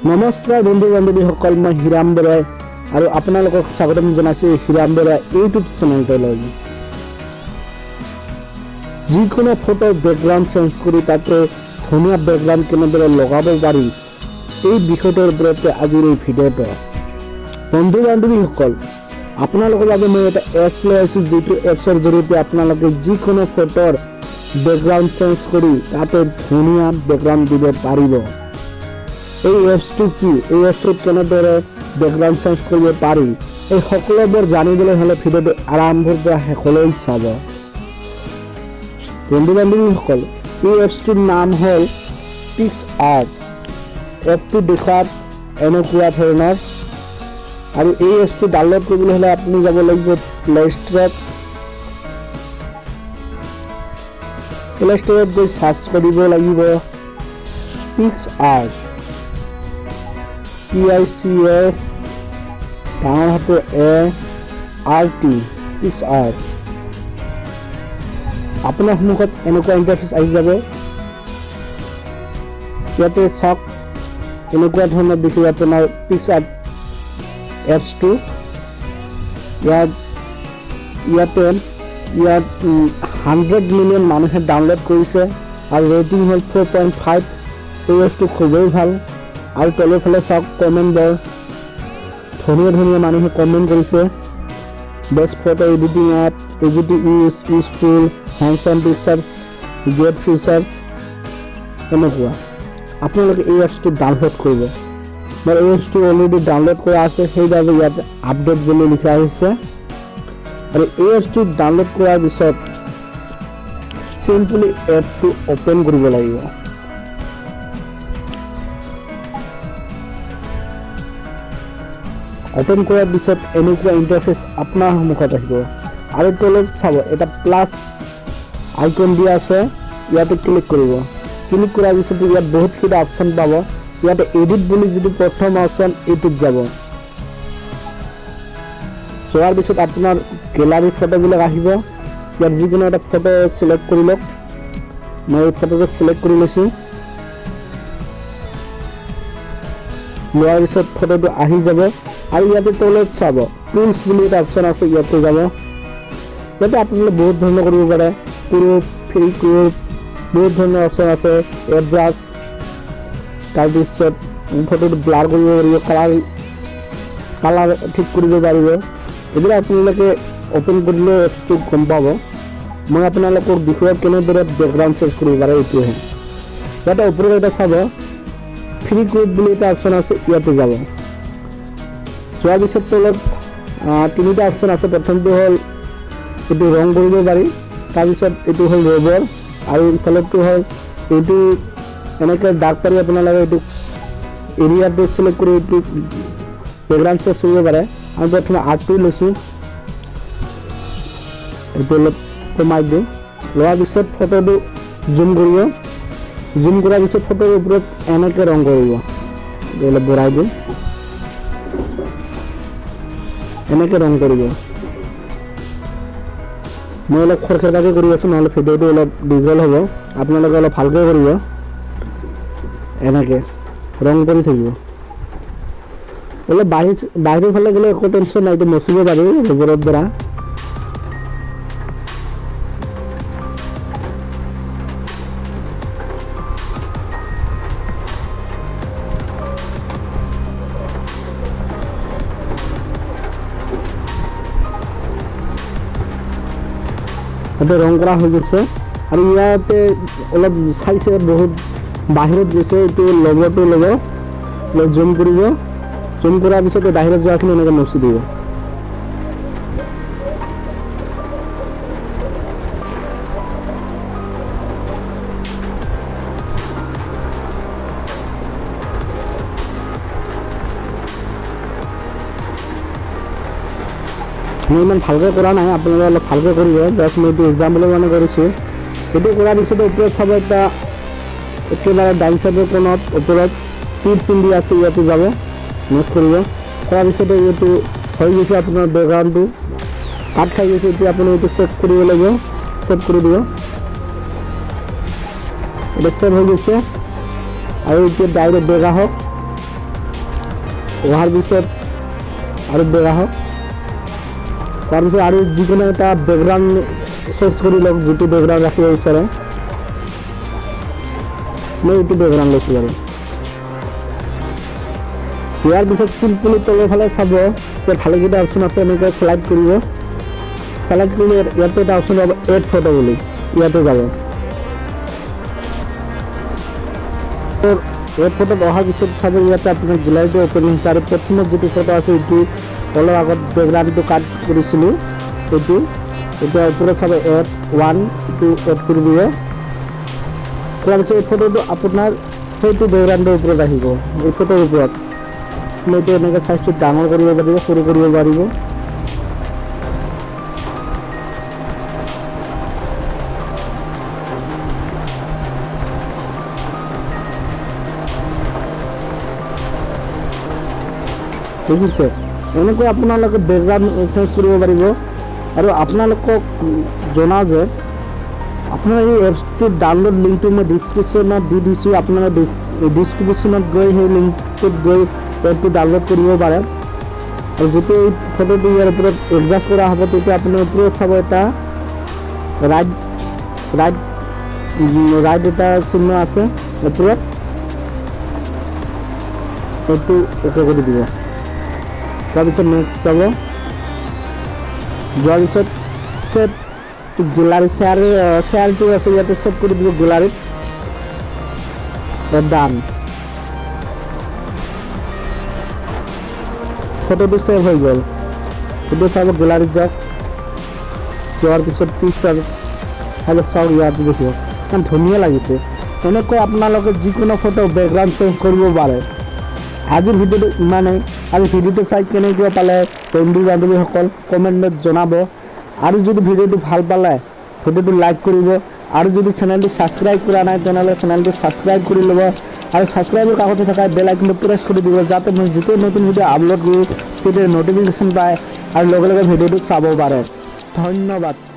নমস্কাৰ বন্ধু বান্ধৱীসকল, মই হিৰাম বৰাই আৰু আপোনালোকক স্বাগতম জনাইছোঁ হিৰাম বৰা ইউটিউব চেনেলটোলৈ। যিকোনো ফটো বেকগ্ৰাউণ্ড চেঞ্জ কৰি তাতে ধুনীয়া বেকগ্ৰাউণ্ড কেনেদৰে লগাব পাৰি, এই বিষয়টোৰ ওপৰতে আজিৰ এই ভিডিঅ'টো। বন্ধু বান্ধৱীসকল, আপোনালোকৰ বাবে মই এটা এপছ লৈ আহিছোঁ, যিটো এপছৰ জৰিয়তে আপোনালোকে যিকোনো ফটোৰ বেকগ্ৰাউণ্ড চেঞ্জ কৰি তাতে ধুনীয়া বেকগ্ৰাউণ্ড দিব পাৰিব। এই এপছটো কি, এই এপছটোত কেনেদৰে বেকগ্ৰাউণ্ড চেঞ্জ কৰিব পাৰি, এই সকলোবোৰ জানিবলৈ হ'লে ভিডিঅ'টো আৰম্ভৰ পৰা শেষলৈ চাব। বন্ধু বান্ধৱীসকল, এই এপছটোৰ নাম হ'ল পিক্স আৰ্ট। এপটো দেখাত এনেকুৱা ধৰণৰ। আৰু এই এপছটো ডাউনলোড কৰিবলৈ হ'লে আপুনি যাব লাগিব প্লে ষ্ট'ৰত। প্লে ষ্ট'ৰত গৈ চাৰ্চ কৰিব লাগিব পিক্স আৰ্ট, PICS ডাঙৰ হাতৰ এ আৰ টি, পিক্স আৰ্ট। আপোনাৰ সন্মুখত এনেকুৱা ইণ্টাৰফেচ আহি যাব। ইয়াতে চাওক, এনেকুৱা ধৰণৰ দেখিব আপোনাৰ পিক্স আৰ্ট এপছটো। ইয়াত 100 মিলিয়ন মানুহে ডাউনলোড কৰিছে আৰু ৰেটিং হ'ল 4.5। এই এপছটো খুবেই ভাল। আৰু তলৰফালে চাওক, কমেণ্টবোৰ ধুনীয়া ধুনীয়া মানুহে কমেণ্ট কৰিছে। "Best photo editing app, easy to use, useful, handsome pictures, great features", এনেকুৱা। আপোনালোকে এই এপছটো ডাউনলোড কৰিব। মোৰ এই এপছটো অলৰেডি ডাউনলোড কৰা আছে, সেইবাবে ইয়াত আপডেট বুলি লিখা হৈছে। আৰু এই এপছটো ডাউনলোড কৰাৰ পিছত চিম্পলি এপটো অ'পেন কৰিব লাগিব। অ'পেন কৰাৰ পিছত এনেকুৱা ইণ্টাৰফেচ আপোনাৰ সন্মুখত আহিব। আৰু তলত চাব, এটা প্লাছ আইকন দিয়া আছে, ইয়াতে ক্লিক কৰিব। ক্লিক কৰাৰ পিছত ইয়াত বহুতকেইটা অপশ্যন পাব। ইয়াতে এডিট বুলি যিটো প্ৰথম অপশ্যন, এইটোত যাব। যোৱাৰ পিছত আপোনাৰ গেলাৰী ফটোবিলাক আহিব। ইয়াত যিকোনো এটা ফটো চিলেক্ট কৰি লওক। মই এই ফটোটো চিলেক্ট কৰি লৈছোঁ। লোৱাৰ পিছত ফটোটো আহি যাব। আৰু ইয়াতে তলত চাব, টুলছ বুলি এটা অপশ্যন আছে, ইয়াতে যাব। ইয়াতে আপোনালোকে বহুত ধৰণৰ কৰিব পাৰে, ক্ৰপ, ফ্ৰী ক্ৰপ, বহুত ধৰণৰ অপশ্যন আছে, এডজাষ্ট, তাৰপিছত ফটোটো ব্লাৰ কৰিব পাৰিব, কালাৰ ঠিক কৰিব পাৰিব। এইবিলাক আপোনালোকে অ'পেন কৰিলে এপছটো গম পাব। মই আপোনালোকৰ বিষয়ত কেনেদৰে বেকগ্ৰাউণ্ড চেঞ্জ কৰিব পাৰে, এইটোহে। ইয়াতে ওপৰত এটা চাব, ফ্ৰী ক্ৰপ বুলি এটা অপশ্যন আছে, ইয়াতে যাব। যোৱাৰ পিছত তলত তিনিটা অপশ্যন আছে। প্ৰথমটো হ'ল এইটো ৰং কৰিব পাৰি, তাৰপিছত এইটো হ'ল ৰবৰ, আৰু ইফালৰটো হ'ল এইটো এনেকৈ দাগ পাৰি আপোনালোকে এইটো এৰিয়াটো চিলেক্ট কৰি এইটো বেকগ্ৰাউণ্ড চেঞ্জ কৰিব পাৰে। আমি প্ৰথমে আৰ্টটো লৈছোঁ, এইটো অলপ কমাই দিওঁ। লোৱাৰ পিছত ফটোটো জুম কৰিব। জুম কৰাৰ পিছত ফটোৰ ওপৰত এনেকৈ ৰং কৰিব। এইটো অলপ বঢ়াই দিওঁ। এনেকৈ ৰং কৰিব। মই অলপ খৰখেদাকৈ কৰি আছোঁ, নহ'লে ভিডিঅ'টো অলপ দীঘল হ'ব। আপোনালোকে অলপ ভালকৈ কৰিব। এনেকৈ ৰং কৰি থাকিব। অলপ বাহিৰৰ ফালে গ'লে একো টেনশ্যন নাই, এইটো মচিব পাৰি ৰবৰৰ দ্বাৰা। তাতে ৰং কৰা হৈ গৈছে। আৰু ইয়াতে অলপ চাইছে, বহুত বাহিৰত গৈছে, এইটো লগৰটো ল'ব, অলপ জুম কৰিব। জুম কৰাৰ পিছত এই বাহিৰত যোৱাখিনি এনেকৈ মচি দিব। মই ইমান ভালকৈ কৰা নাই, আপোনালোকে অলপ ভালকৈ কৰিব। জাষ্ট মই এইটো এক্সাম্পলৰ কাৰণে কৰিছোঁ। এইটো কৰাৰ পিছতে ওপৰত চাব, এটা একেবাৰে ডাইন চাইডৰ কোণত ওপৰত তীৰ চিন দি আছে, ইয়াতে যাব, নেক্সট কৰিব। কৰাৰ পিছতে এইটো হৈ গৈছে। আপোনাৰ বেকগ্ৰাউণ্ডটো কাট খাই গৈছে। এতিয়া আপুনি এইটো ছেভ কৰিব লাগিব, ছেভ কৰি দিব। এতিয়া ছেভ হৈ গৈছে। আৰু এতিয়া ডাইৰেক্ট বেক আহক। অহাৰ পিছত আৰু বেক আহক। তাৰপিছত আৰু যিকোনো এটা বেকগ্ৰাউণ্ড চুজ কৰি লওক, যিটো বেকগ্ৰাউণ্ড ৰাখিব বিচাৰে। মই এইটো বেকগ্ৰাউণ্ড লৈছোঁ বাৰু। ইয়াৰ পিছত চিম্পলি তলৰ ফালে চাব, ইয়াত ভালেকেইটা অপশ্যন আছে। এনেকৈ শ্লাইড কৰিব। শ্লাইড কৰিলে ইয়াতে এটা অপশ্যন পাব, এড ফটো বুলি। ইয়াতে যাব। এড ফটোত অহাৰ পিছত চাব, ইয়াতে আপোনাৰ গেলাৰীটো অ'পেন হৈছে আৰু প্ৰথমত যিটো ফটো আছে, এইটো অলপ আগত বেকগ্ৰাউণ্ডটো কাট কৰিছিলোঁ, এইটো। এতিয়া ওপৰত চাব, এড ওৱান, এইটো এড কৰি দিব। কৰাৰ পিছত এই ফটোটো আপোনাৰ সেইটো বেকগ্ৰাউণ্ডৰ ওপৰত আহিব, এই ফটোৰ ওপৰত। আপুনি এইটো এনেকৈ চাইজটো ডাঙৰ কৰিব পাৰিব, সৰু কৰিব পাৰিব। দেখিছে, এনেকৈ আপোনালোকে বেকগ্ৰাউণ্ড চেঞ্জ কৰিব পাৰিব। আৰু আপোনালোকক জনাওঁ যে আপোনাৰ এই এপছটোৰ ডাউনলোড লিংকটো মই ডিছক্ৰিপশ্যনত দি দিছোঁ। আপোনালোকে ডিছক্ৰিপশ্যনত গৈ সেই লিংকটোত গৈ এপটো ডাউনলোড কৰিব পাৰে। আৰু যেতিয়া এই ফটোটো ইয়াৰ ওপৰত এডজাষ্ট কৰা হ'ব, তেতিয়া আপোনাৰ ওপৰত চাব, এটা ৰাইট ৰাইট ৰাইট এটা চিহ্ন আছে ওপৰত, এইটো অ'কে কৰি দিব। তাৰপিছত নেক্সট যাব। যোৱাৰ পিছত ছেভ টু গেলাৰী, শ্বেয়াৰটো আছে, ইয়াতে ছেভ কৰি দিব গেলাৰীত। ডান। ফটোটো ছেভ হৈ গ'ল। এতিয়া চাব, গেলাৰীত যাওক। যোৱাৰ পিছত পিকচাৰ চাব। চাওক, ইয়াত দেখিব ইমান ধুনীয়া লাগিছে। এনেকৈ আপোনালোকে যিকোনো ফটো বেকগ্ৰাউণ্ড চেঞ্জ কৰিব পাৰে। আজিৰ ভিডিঅ'টো ইমানেই। আৰু ভিডিঅ'টো চাই কেনেকুৱা পালে বন্ধু বান্ধৱীসকল, কমেণ্টত জনাব। আৰু যদি ভিডিঅ'টো ভাল পালে, ভিডিঅ'টো লাইক কৰিব। আৰু যদি চেনেলটো ছাবস্ক্ৰাইব কৰা নাই, তেনেহ'লে চেনেলটো ছাবস্ক্ৰাইব কৰি ল'ব আৰু ছাবস্ক্ৰাইবৰ কাষতে থকা বেল আইকনটো প্ৰেছ কৰি দিব, যাতে মই যেতিয়া নতুন ভিডিঅ' আপলোড কৰোঁ, তেতিয়া ন'টিফিকেশ্যন পায় আৰু লগে লগে ভিডিঅ'টো চাব পাৰে। ধন্যবাদ।